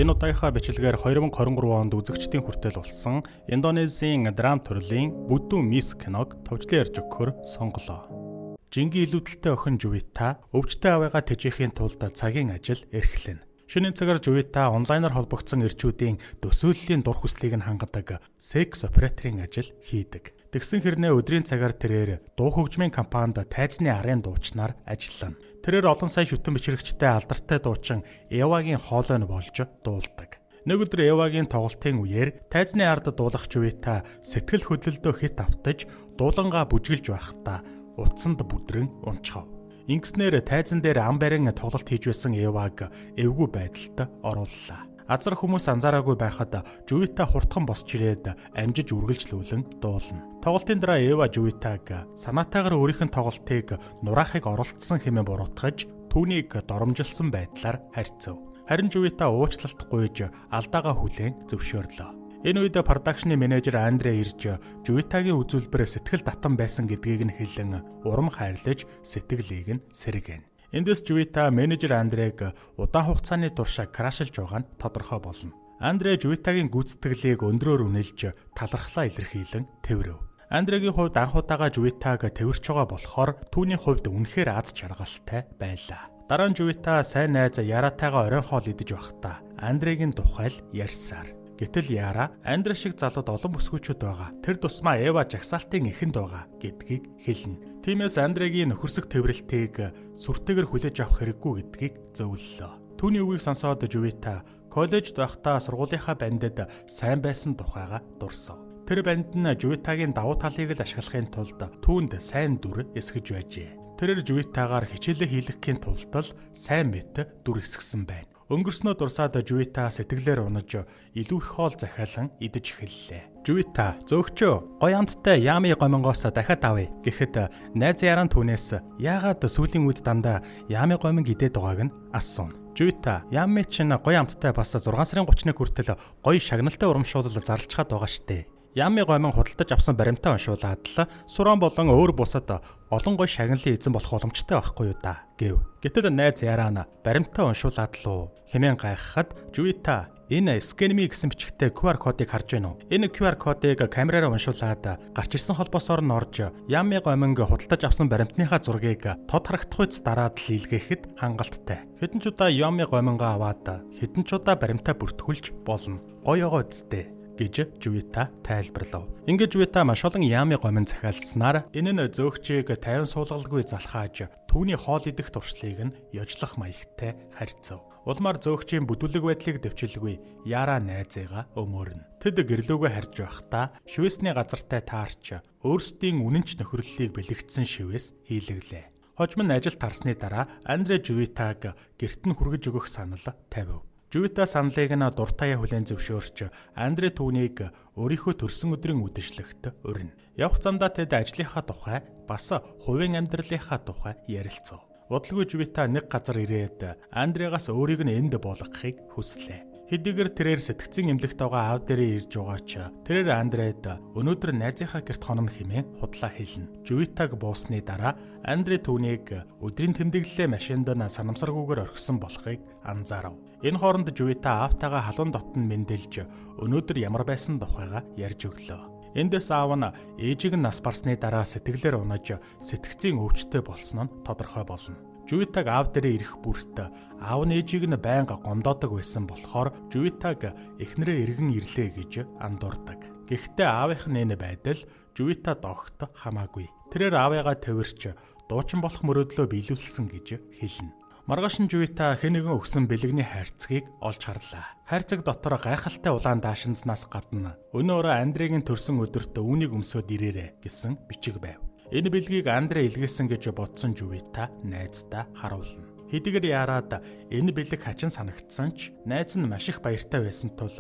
Энэ удаагийнхаа бичлэгээр 2023 онд үзэгчдийн хүртэл болсон Индонезийн драм төрлийн Бүдүүн Мисс киног товчлон ярьж өгөхөөр сонголоо. Жингийн илүүдэлтэй охин Жувита өвчтэй аавыгаа тэжээхийн тулд цагийн ажил эрхлэнэ. Шөнийн цагаар Жувита онлайнаар холбогдсон эрчүүдийн төсөөллийн дур хүслийг нь хангадаг секс операторын ажил хийдэг. Тэгсэн хэрнээ өдрийн цагаар тэрээр дуу хөгжмийн компанид тайзны арын дуучнаар ажиллана. Тэрээр олон сая шүтэн бичрэгчтэй алдартай дуучин Эвагийн хоолой нь болж дуулдаг. Нэг өдөр Эвагийн тоглолтын үеэр тайзны ард дуулах Жувита сэтгэл хөдлөлдөө хэт автаж дуулангаа бүжиглэж байхдаа утсанд бүдрэн унчхав. Ингэснээр тайзан дээр ам барин тоглолт хийж байсан Эваг эвгүй байдалд орууллаа. Азар хүмүүс анзаараагүй байхад Жувита хурдхан босч ирээд амжиж үргэлжлүүлэн дуулна. Тоглолтын дараа Эва Жувитаг санаатайгаар өөрийнх нь тоглолтыг нураахыг оролдсон хэмээн буруутгаж түүнийг доромжилсан байдлаар харьцав. Харин Жувита уучлалт гуйж алдаагаа хүлээн зөвшөөрлөө. Энэ үед продакшны менежер Андре ирж Жувитагийн үзүүлбэр сэтгэл татан байсан гэдгийг нь хэлэн урам хайрлаж сэтгэлийг нь сэргээнэ. Эндээс Жувита менежер Андрег удаан хугацааны турш crush лж байгаа нь тодорхой болно. Андре Жувитагийн гүйцэтгэлийг өндрөөр үнэлж талархлаа илэрхийлэн тэврэв. Андрегийн хувьд анх удаага Жувитаг тэвэрч байгаа болохоор түүний хувьд үнэхээр аз жаргалтай байлаа. Дараа нь Жувита сайн найз Яратайгаа оройн хоол идэж байхдаа Андрегийн тухай л ярьсаар. Гэтэл Яра Андре шиг залууд олон бүсгүйчүүд байгаа. Тэр тусмаа Эва жагсаалтын эхэнд байгаа гэдгийг хэлнэ. Тиймээс Андрегийн нөхөрсөг тэврэлтийг сүртэйгэр хүлээж авах хэрэггүй гэдгийг зөвлөлөө. Түүний үгийг сонсоод Жувита коллежид байхдаа сургуулийнхаа бандад сайн байсан тухайга дурсав. Тэр банд нь Жувитагийн давуу талыг л ашиглахын тулд түүнд сайн дүр эсгэж байжээ. Тэрээр Жувитагаар хичээлээ хийлгэхийн тулд л сайн мэт дүр эсгэсэн байна. Өнгөрснөө дурсаад Жувита сэтгэлээр унаж илүү их хоол захиалан идэж эхэллээ. Жувита "Зөөгчөө, гоё амттай яами гомингоос дахиад авъя" гэхэд найз Яран түүнээс яагаад сүүлийн үед дандаа яами гоминг идээд байгааг нь асууна. Жувита "Яами чинь гоё амттай, бас 6 сарын 31 хүртэл гоё шагналтай урамшуулал зарлчгаад байгаа штэ. Ями гомин худалдаж авсан баримтаа уншуулад л суран болон өөр бусад олон гоё шагналын эзэн болох боломжтой байхгүй юу да" гэв. Гэтэл найз Ярана "Баримтаа уншуулад л уу" хэмээн гайхахад Жувита "Энэ scan me гэсэн бичгтэй QR кодыг харж байна уу? Энэ QR кодыг камераараа уншуулад гарч ирсэн холбоосоор нь орж Ями гоминг худалдаж авсан баримтныхаа зургийг тод харагдах үйц дараад л илгээхэд хангалттай. Хэдэн ч удаа Ями гомингаа аваад хэдэн ч удаа баримтаа бүртгүүлж болно. Гоёгоо үсттэй" гэж Жувита тайлбарлав. Ингээд Жувита маш олон яами гомин захиалснаар энэ нь зөөгчийг 50 суулгалгүй залхааж түүний хоол идэх туршлыг нь ёжлох маягтай харьцав. Улмаар зөөгчийн бүдүүлэг байдлыг дэвчилгүй Яра найзыгаа өмөөрнө. Тэд гэрлөөгөө харж байхдаа шивээсний газартай таарч өөрсдийн үнэнч нөхөрлөлийг бэлэгдсэн шивээс хийлэглээ. Хожим нь ажил тарсны дараа Андре Жувитаг гэрт нь хүргэж өгөх санал тавив. Жувита саналыг нь дуртаяа хүлээн зөвшөөрч Андре түүнийг өөрийнхөө төрсөн өдрийн үдэшлэгт урина. Явх замдаа тэд ажлынхаа тухай, бас хувийн амьдралынхаа тухай ярилцав. Удалгүй Жувита нэг газар ирээд Андрегаас өөрийг нь энд буулгахыг хүслээ. Хэдийгээр тэрээр сэтгцийн эмнэлэгт байгаа аав дээрээ ирж байгаа ч тэрээр Андред өнөөдөр найзынхаа гэрт хонно хэмээн худлаа хэлнэ. Жувитаг буусны дараа Андре түүнийг өдрийн тэмдэглэлээ машинд нь санамсаргүйгээр орхисон болохыг анзаарав. Энэ хооронд Жувита аавтайгаа халуун дотн мэндэлж өнөөдөр ямар байсан тухайга ярьж өглөө. Эндээс аав нь ээжийг нь нас барсны дараа сэтгэлээр унаж сэтгцийн өвчтөй болсон нь тодорхой болно. Жувитаг аав дээрээ ирэх бүрт аав нь ээжийг нь байнга гомдоодог байсан болохоор Жувитаг эхнэрээ эргэн ирлээ гэж андуурдаг. Гэхдээ аавынх нь энэ байдал Жувита догт хамаагүй. Тэрээр аавыгаа тэвэрч дуучин болох мөрөөдлөө биелүүлсэн гэж хэлнэ. Маргааш нь Жувита хэн нэгэн өгсөн бэлгэний хайрцгийг олж харлаа. Хайрцаг дотор гайхалтай улаан даашинзнаас гадна "Өнөө орой Андрегийн төрсөн өдөрт үүнийг өмсөөд ирээрэй" гэсэн бичиг байв. Энэ бэлгийг Андре илгээсэн гэж бодсон Жувита найздаа харуулна. Хэдийгээр Яраад энэ бэлэг хачин санагдсан ч найз нь маш их баяртай байсан тул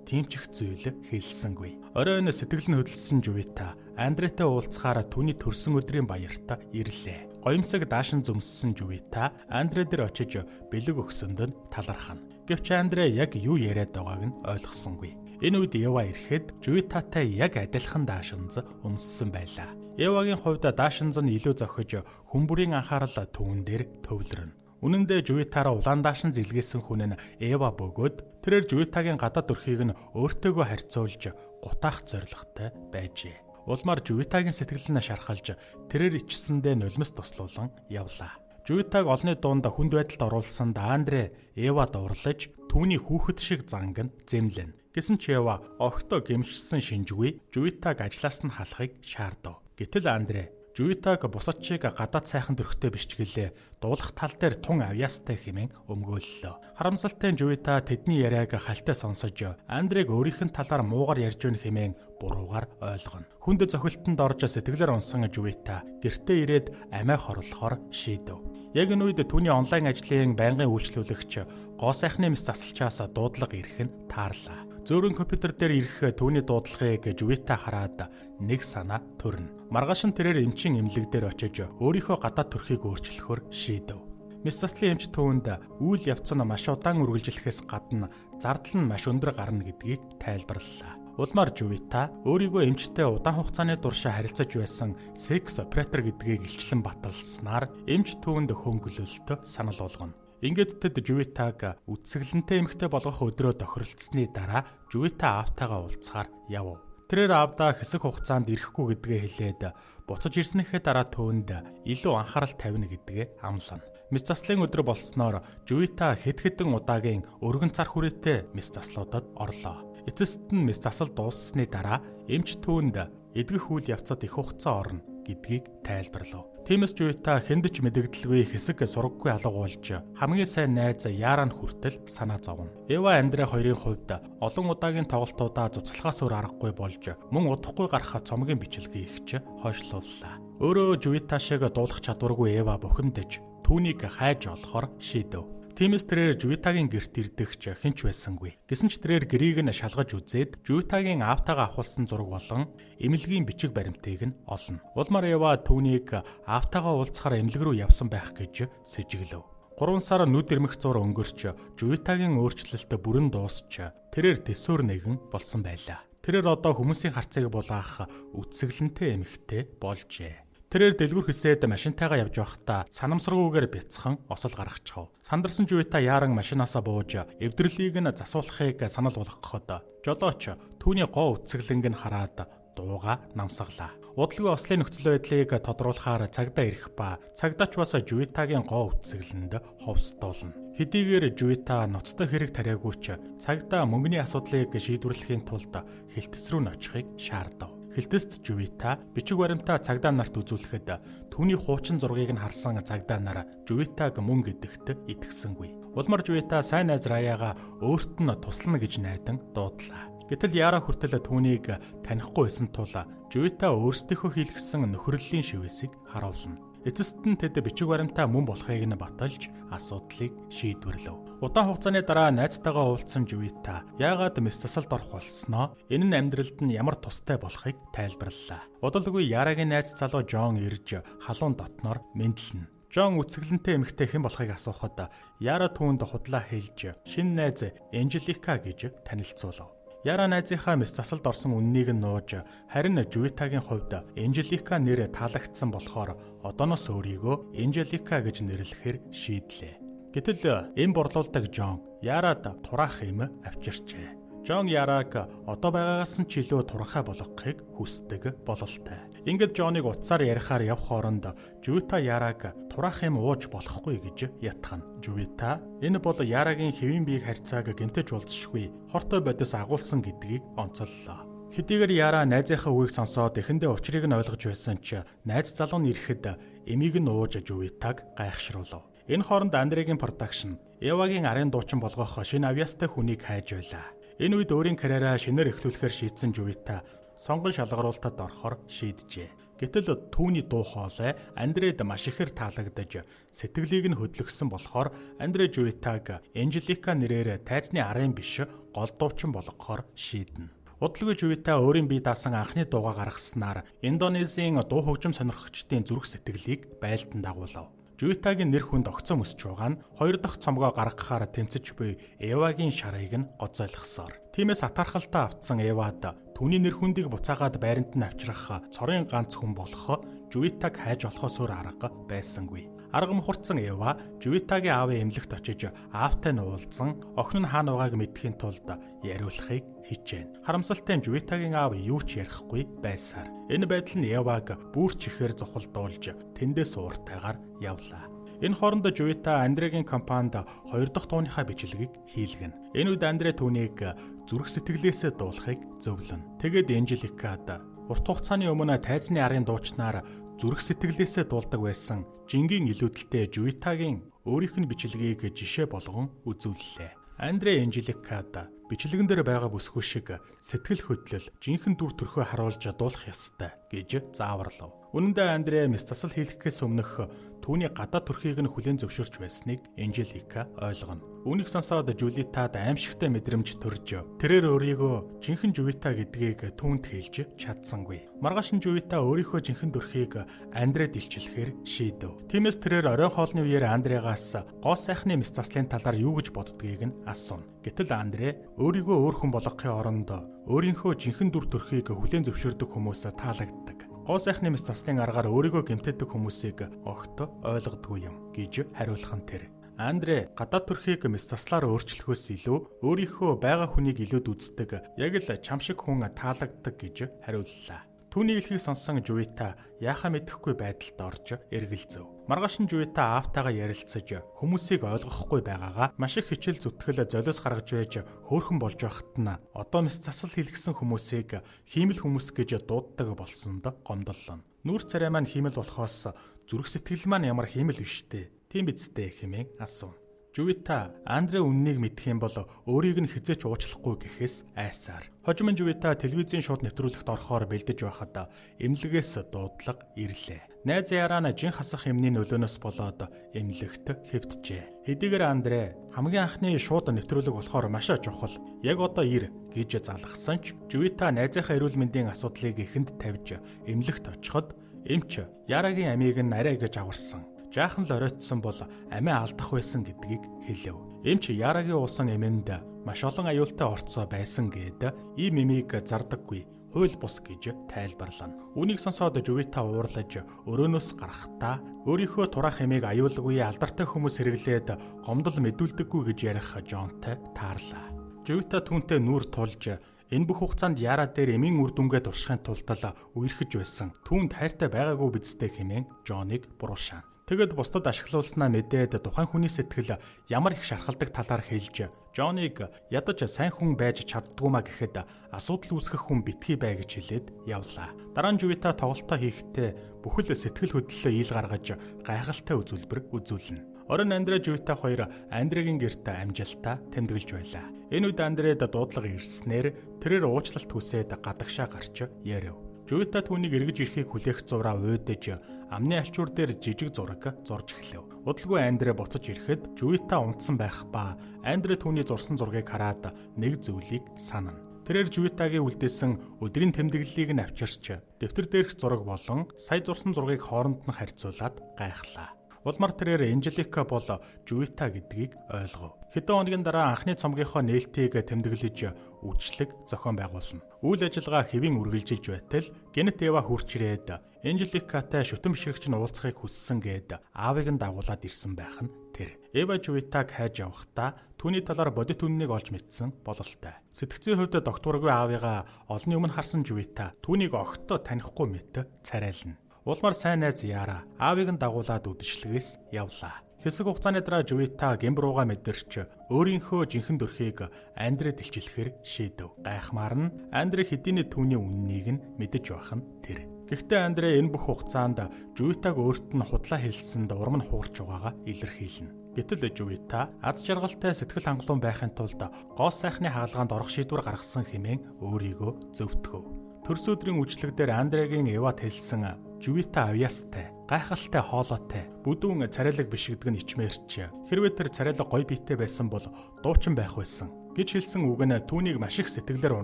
тийм ч их зүйл хэлсэнгүй. Оройн сэтгэл нь хөдөлсөн Жувита Андретэй уулзахаар түүний төрсөн өдрийн баярт ирлээ. Гоёмсог даашин зөмссөн Жувита Андре дээр очиж бэлэг өгсөнд нь талархана. Гэвч Андре яг юу яриад байгааг нь ойлгосонгүй. Энэ үед Ева ирэхэд Жувитатай яг адилхан даашинз өмссөн байлаа. Евагийн хувьд даашинз нь илүү зохиж хүн бүрийн анхаарал түүн дээр төвлөрнө. Үнэн дээр Жувитаараа улаан даашин зэлгээсэн хүн нь Эва бөгөөд тэрээр Жувитагийн гадаад төрхийг нь өөртөөгөө харьцуулж гутаах зорилготой байжээ. Улмаар Жувитагийн сэтгэл нь шархалж тэрээр ичсэндээ нулимс туслуулан явлаа. Жувитаг олны дунд хүнд байдалд оруулсанд Андре Эва дуурлаж түүний хүүхэд шиг занг нь зэмлэнэ. Гэсэн ч Эва огтоо гэмшсэн шинжгүй Жувитаг ажлаас нь халахыг шаардав. Гэтэл Андре Жувитаг бусад шиг гадаад сайхан төрхтэй биш ч гэлээ дуулах тал дээр тун авьяастай хэмээн өмгөөллөө. Харамсалтай нь Жувита тэдний яриаг халтай сонсож Андрэг өөрийнх нь талаар муугар ярьж өгнө хэмээн буруугаар ойлгоно. Хүнд зохилтонд орж сэтгэлээр унсан Жувита гэртээ ирээд амиа хорлохоор шийдэв. Яг энэ үед түүний онлайн ажлын байнгын үйлчлүүлэгч гоо сайхны мэс засалчаас дуудлага ирэх нь таарлаа. Зөөрөн компьютер дээр ирэх түүний дуудлагыг Жувита хараад нэг санаа төрнө. Маргааш нь тэрээр эмчийн эмнэлэг дээр очиж өөрийнхөө гадаад төрхийг өөрчлөхөөр шийдэв. Мэс заслын эмч түүнд үйл явц нь маш удаан үргэлжлэхээс гадна зардал нь маш өндөр гарна гэдгийг тайлбарлалаа. Улмаар Жувита өөрийгөө эмчтэй удаан хугацааны турш харилцаж байсан секс оператор гэдгийг илчлэн баталснаар эмч түүнд хөнгөлөлт санал болгоно. Ингээд тэд Жувитаг үтсгэлэнтэй эмэгтэй болгох өдрөө тохиролцсны дараа Жувита аавтайгаа уулзахаар явв. Тэрээр аавдаа хэсэг хугацаанд ирэхгүй гэдгээ хэлээд буцаж ирснийхээ дараа түүнд илүү анхаарал тавина гэдгээ амлана. Мэс заслын өдөр болсноор Жувита хэд хэдэн удаагийн өргөн цар хүрээтэй мэс заслуудад орлоо. Эцэст нь мэс засал дууссаны дараа эмч түүнд эдгэх үйл явцад их хугацаа орно гэдгийг тайлбарлав. Тиймээс Жуита хүнд ч мэдэгдэлгүй хэсэг сургаггүй алга болж хамгийн сайн найз Яран хүртэл санаа зовно. Эва Андре хоёрын хувьд олон удаагийн тоглолтуудаа цуцлахаас өөр аргагүй болж мөн удахгүй гарах цомгийн бичлэгийг ч хойшлууллаа. Өөрөө Жуита шиг дуулах чадваргүй Эва бухимдаж түүнийг хайж олохоор шийдэв. Тиймээс тэрээр Жуитагийн гэрт ирдэг ч хэн ч байсангүй. Гэсэн ч тэрээр гэрийг нь шалгаж үзээд Жуитагийн аавтайгаа авахулсан зураг болон эмнэлгийн бичиг баримтыг нь олно. Улмаар Эва түүнийг аавтайгаа уулзахаар эмнэлэг рүү явсан байх гэж сэжиглэв. 3 сар нүд ирмэх зур өнгөрч Жуитагийн өөрчлөлт бүрэн дуусч тэрээр төсөөр нэгэн болсон байлаа. Тэрээр одоо хүмүүсийн харцыг булаах үтсгэлэнтэй эмэгтэй болжээ. Тэрээр дэлгүр хэсээд машинтайгаа явж байхдаа санамсаргүйгээр бяцхан осол гаргачихав. Сандарсан Жуита яаран машинаасаа бууж эвдэрлийг нь засуулахыг санал болгоход жолооч түүний гоо үтсгэлэнг нь хараад дууга намсгалаа. Удалгүй ослын нөхцөл байдлыг тодруулахаар цагдаа ирэх ба цагдаач бас Жуитагийн гоо үтсгэлэнд ховсдуулна. Хэдийгээр Жуита ноцтой хэрэг тариагүй ч цагдаа мөнгөний асуудлыг шийдвэрлэхийн тулд хэлтэс рүү нь очихыг шаардав. Хэлтэст Жувита бичиг баримтаа цагдаа нарт үзүүлэхэд түүний хуучин зургийг нь харсан цагдаа нар Жувитаг мөн гэдэгт итгэсэнгүй. Улмаар Жувита сайн найз Раяга өөрт нь туслана гэж найдан дуудлаа. Гэтэл Яра хүртэл түүнийг танихгүй байсан тул Жувита өөрсдийнхөө хийлгэсэн нөхөрлөлийн шивээсийг харуулна. Эцэст нь тэд бичиг баримтаа мөн болохыг нь баталж асуудлыг шийдвэрлэв. Удаан хугацааны дараа найзтайгаа уулзсан Жуита яагаад мэс засалд орох болсноо энэ нь амьдралд нь ямар тустай болохыг тайлбарлалаа. Удалгүй Ярагийн найз залуу Жон ирж халуун дотноор мэндлэнэ. Жон үтсгэлэнтэй эмэгтэй хэн болохыг асуухад Яра түүнд худлаа хэлж шинэ найз Анжелика гэж танилцуулав. Яра найзынхаа мэс засалд орсон үннийг нь нууж харин Жуитагийн хувьд Анжелика нэр таалагдсан болохоор одооноос өөрийгөө Анжелика гэж нэрлэхээр шийдлээ. Гэтэл эм борлуулдаг Жон Ярад тураах эм авчирчээ. Жон Яраг одоо байгаагаас нь ч илүү туранхай болгохыг хүсдэг бололтой. Ингээд Жоныг утсаар ярихаар явх хооронд Жуита Яраг тураах юм ууж болохгүй гэж ятгана. Жуита энэ бол Ярагийн хэвийн биеийг харьцааг гэмтэж уулзшгүй хортой бодис агуулсан гэдгийг онцоллоо. Хэдийгээр Яра найзынхаа үгийг сонсоод эхэндээ учрыг нь ойлгож байсан ч найз залуу нь ирэхэд эмийг нь ууж Жуитаг гайхшруулав. Энэ хооронд Андрегийн production Эвагийн арын дуучин болгох шинэ авьяастай хүнийг хайж байлаа. Энэ үед өөрийн карьераа шинээр эхлүүлэхээр шийдсэн Жуита сонгон шалгаруултад орохоор шийджээ. Гэтэл түүний дуу хоолой Андред маш ихээр таалагдаж сэтгэлийг нь хөдлөсөн болохоор Андре Жуитаг Анжелика нэрээр тайзны арын биш гол дуучин болгохоор шийднэ. Удалгүй Жуита өөрийн бие даасан анхны дуугаа гаргаснаар Индонезийн дуу хөгжим сонирхогчдын зүрх сэтгэлийг байлдан дагуулав. Жуитагийн нэр хүнд огцом өсөж байгаа нь хоёр дахь цомгоо гаргахаар тэмцэж буй Эвагийн шарыг нь гоцойлгосоор. Тиймээс атаархалтай автсан Эвад түүний нэр хүндийг буцаагаад байранд нь авчрах цорын ганц хүн болох Жуитаг хайж олохоос өөр арга байсангүй. Арга мухарцсан Эва Жувитагийн аавын эмнэлэгт очиж аавтай нь уулзан охин нь хаана байгааг мэдэхийн тулд яриулахыг хичээнэ. Харамсалтай нь Жувитагийн аав юу ч ярихгүй байсаар. Энэ байдал нь Эваг бүрч ихээр зохилдуулж тэндээс ууртайгаар явлаа. Энэ хооронд Жувита Андрегийн компанид 2 дахь тууныхаа бичлэгийг хийлгэнэ. Энэ үед Андре түүнийг зүрх сэтгэлээсээ дуулахыг зөвлөнө. Тэгээд Анжеликад урт хугацааны өмнө тайзны арын дуучнаар зүрх сэтгэлээсээ дуулдаг байсан жингийн илүүдэлтэй Жувитагийн өөрийнх нь бичлэгийг жишээ болгон үзүүллээ. Андре Анжеликад бичлэгэн дээр байгаа бүсгүй шиг сэтгэл хөдлөл, жинхэнэ дүр төрхөө харуулж дуулах ёстой гэж зааварлав. Үнэн дээр Андре мэс засал хийлгэхээс өмнөх түүний гадаад төрхийг нь хүлээн зөвшөөрч байсныг Анжелика ойлгоно. Үүнийг сонсоод Жулитад аимшигтай мэдрэмж төрж, тэрээр өөрийгөө жинхэнэ Жувита гэдгийг түүнд хэлж чадсангүй. Маргааш нь Жувита өөрийнхөө жинхэнэ төрхийг Андред илчлэхээр шийдэв. Тиймээс тэрээр оройн хоолны үеэр Андрегаас гоо сайхны мэс заслын талаар юу гэж боддгийг нь асууна. Гэтэл Андре өөрийгөө өөр хүн болгохын оронд өөрийнхөө жинхэнэ дүр төрхийг хүлээн зөвшөөрдөг хүмүүс таалагддаг. Гоо сайхны мэс заслын аргаар өөрийгөө гэмтээдэг хүмүүсийг огт ойлгодгүй юм гэж хариулах нь тэр. Андре гадаад төрхийг мэс заслаар өөрчлөхөөс илүү өөрийнхөө байгаа хүнийг илүүд үздэг яг л чам шиг хүн таалагддаг гэж хариуллаа. Түүний хэлхийг сонссон Жувита яахаа мэдэхгүй байдалд орж эргэлзэв. Маргааш нь Жувита аавтайгаа ярилцаж хүмүүсийг ойлгохгүй байгаагаа маш их хичээл зүтгэл золиос гаргаж байж хөөрхөн болж байхад нь одоо мэс засал хийлгэсэн хүмүүсийг хиймэл хүмүүс гэж дууддаг болсонд гомдоллоо. Нүүр царай маань хиймэл болохоос зүрх сэтгэл маань ямар хиймэл биш дээ. Тийм биз дээ хэмээн асуув. Жувита Андре үннийг мэдэх юм бол өөрийг нь хэзээ ч уучлахгүй гэхээс айсаар. Хожим нь Жувита телевизийн шууд нэвтрүүлэгт орохоор бэлдэж байхад эмнэлгээс дуудлага ирлээ. Найз яраа нь жин хасах эмний нөлөөнөөс болоод эмнэлэгт хэвтжээ. Хэдийгээр Андре хамгийн анхны шууд нэвтрүүлэг болохоор маш чухал. Яг одоо ир гэж залгасан ч Жувита найзынхаа эрүүл мэндийн асуудлыг эхэнд тавьж эмнэлэгт очиход эмч Ярагийн амийг нь арай гэж аварсан. Жаахан л оройтсон бол амиа алдах байсан гэдгийг хэлэв. Эмч Ярагийн уусан эмэнд маш олон аюултай орцоо байсан гээд ийм эмийг зардаггүй хууль бус гэж тайлбарлана. Үүнийг сонсоод Жувита уурлаж өрөөнөөс гарахдаа өөрийнхөө тураах эмийг аюулгүй алдартай хүмүүс хэрэглээд гомдол мэдүүлдэггүй гэж ярих Жонтой таарлаа. Жувита түүнтэй нүүр тулж энэ бүх хугацаанд Яра дээр эмийн үр дүнгээ туршихын тулд л үерхэж байсан. Түүнд хайртай байгаагүй биз дээ хэмээн Жоныг буруушаана. Тэгэд бусдад ашиглуулснаа мэдээд тухайн хүний сэтгэл ямар их шархалдаг талаар хэлж Жоныг ядаж сайн хүн байж чаддгүй маа гэхэд асуудал үүсгэх хүн битгий бай гэж хэлээд явлаа. Дараа нь Жувита тоглолтоо хийхдээ бүхэл сэтгэл хөдлөлөө ил гаргаж гайхалтай үзүүлбэр үзүүлнэ. Орон Андре Жувита хоёр Андрегийн гэрт амжилтаа тэмдэглэж байлаа. Энэ үед Андред дуудлага ирснээр тэрээр уучлалт хүсээд гадагшаа гарч ярив. Жувита түүнийг эргэж ирэхийг хүлээх зураа уйдаж амны альчуур дээр жижиг зураг зурж эхлэв. Удалгүй Андре буцаж ирэхэд Жувита унтсан байх ба Андре түүний зурсан зургийг хараад нэг зүйлийг санана. Тэрээр Жувитагийн үлдээсэн өдрийн тэмдэглэлийг нь авчирч дэвтэр дээрх зураг болон сая зурсан зургийг хооронд нь харьцуулаад гайхлаа. Улмаар тэрээр Анжелика бол Жувита гэдгийг ойлгов. Хэдэн хоногийн дараа анхны цомгийнхоо нээлтийг тэмдэглэж үйлчлэг зохион байгуулна. Үйл ажиллагаа хэвийн үргэлжилж байтал гэнэт Эва хурч ирээд Анжеликатай шүтэн бишрэгч нь уулзахыг хүссэн гээд аавыг нь дагуулад ирсэн байх нь тэр. Эва Жувитаг хайж явахдаа түүний талаар бодит үнэнийг олж мэдсэн бололтой. Сэтгцийн хувьд докторгүй аавыгаа олонний өмнө харсан Жувита түүнийг огт танихгүй мэт царайлна. Улмаар сайн найз Яра аавыг нь дагуулад үдшилгээс явлаа. Хэсэг хугацааны дараа Жувита гэмбрууга мэдэрч өөрийнхөө жинхэнэ төрхийг Андред илчлэхээр шийдэв. Гайхмаар нь Андре хэдийний түүний үннийг нь мэдэж байх нь тэр. Гэхдээ Андре энэ бүх хугацаанд Жувитаг өөрт нь худлаа хэлсэнд урам нь хугарч байгаагаа илэрхийлнэ. Гэтэл Жувита аз жаргалтай сэтгэл хангалуун байхын тулд гоо сайхны хагалгаанд орох шийдвэр гаргасан хэмээн өөрийгөө зөвтгөв. Төрс өдрийн үйлчлэг дээр Андрегийн Эвад хэлсэн Жувита авьяастай, гайхалтай хоолойтой, бүдүүн царайлаг биш гэдэг нь ичмээрч. Хэрвээ тэр царайлаг гоё биетэй байсан бол дуучин байх байсан гэж хэлсэн үг нь түүнийг маш их сэтгэлээр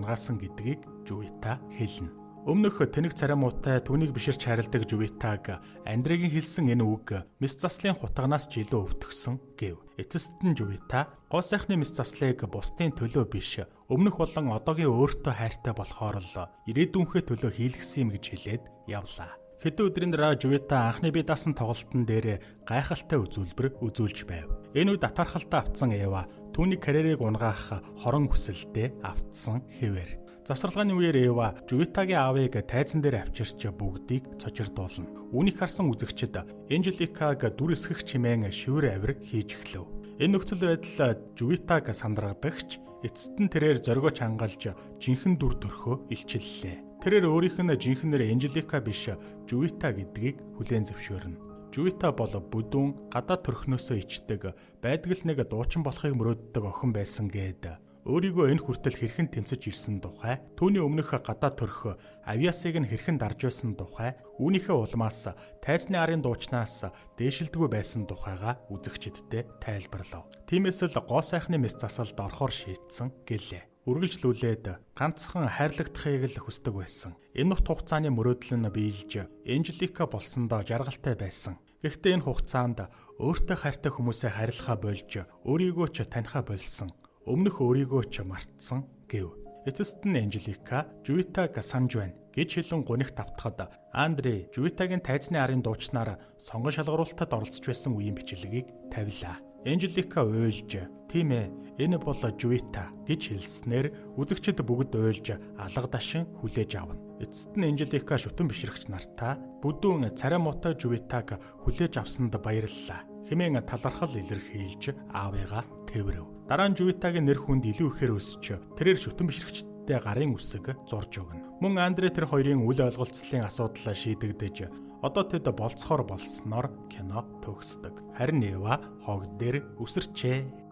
унгаасан гэдгийг Жувита хэлнэ. Өмнөх тэнэг царай муутай түүнийг биширч хайрладаг Жувитаг Андрегийн хэлсэн энэ үг мэс заслын хутганаас ч илүү өвтгсөн гэв. Эцэст нь Жувита гоо сайхны мэс заслыг бусдын төлөө биш, өмнөх болон одоогийн өөртөө хайртай болохоор л ирээдүйнхээ төлөө хийлгэсэн юм гэж хэлээд явлаа. Хэдэн өдрийн дараа Жувита анхны бие даасан тоглолтын дээр гайхалтай үзүүлбэр үзүүлж байв. Энэ үед атаархалтай автсан Эва түүний карьерийг унгаах хорон хүсэлтэд автсан хэвээр. Завсарлагын үеэр Эва Жувитагийн аавыг тайзан дээр авчирч бүгдийг цочирдуулна. Үүнийг харсан үзэгчид Анжеликаг дүр эсгэх чимээн шивэр авир хийж эхлэв. Энэ нөхцөл байдал Жувитаг сандрагдагч эцэст нь тэрээр зоригоо чангалж жинхэнэ дүр төрхөө илчиллээ. Тэрээр өөрийнх нь жинхэнэ нэр Анжелика биш Жувита гэдгийг хүлээн зөвшөөрнө. Жувита бол бүдүүн гадаад төрхнөөсөө ичдэг, байдаг л нэг дуучин болохыг мөрөөддөг охин байсан гээд өөрийгөө энэ хүртэл хэрхэн тэмцэж ирсэн тухай, түүний өмнөх гадаад төрх авиасыг нь хэрхэн дарж байсан тухай, үүнийхээ улмаас тайзны арын дуучнаас дээшилдэггүй байсан тухайга үзэгчиддээ тайлбарлав. Тиймээс л гоо сайхны мэс засалд орохоор шийдсэн гэлээ. Үргэлжлүүлээд ганцхан хайрлагдахыг л хүсдэг байсан. Энэ урт хугацааны мөрөөдөл нь биелж Анжелика болсондоо жаргалтай байсан. Гэхдээ энэ хугацаанд өөртөө хайртай хүмүүсээ хайрлахаа болж өөрийгөө ч танихаа болсон. Өмнөх өөрийгөө ч мартсан гэв. Эцэст нь Анжелика Жувитаг санаж байна гэж хэлэн гунигт автахад Андре Жувитагийн тайзны арын дуучнаар сонгон шалгаруулалтад оролцож байсан үеийн бичлэгийг тавилаа. Анжелика уйлж, "Тийм ээ, энэ бол Жувита" гэж хэлснээр үзэгчид бүгд уйлж алга дашин хүлээж авна. Эцэст нь Анжелика шүтэн бишрэгч нартаа бүдүүн царай муутай Жувитаг хүлээж авсанд баярлалаа хэмээн талархал илэрхийлж аавыгаа тэврэв. Дараа нь Жувитагийн нэр хүнд илүү ихээр өсч тэрээр шүтэн бишрэгчдтэй гарын үсэг зурж өгнө. Мөн Андре тэр хоёрын үл ойлголцлын асуудлаа шийдэгдэж одоо тэд болцохоор болсноор кино төгсдөг. Харин Эва хог дээр үсэрчээ.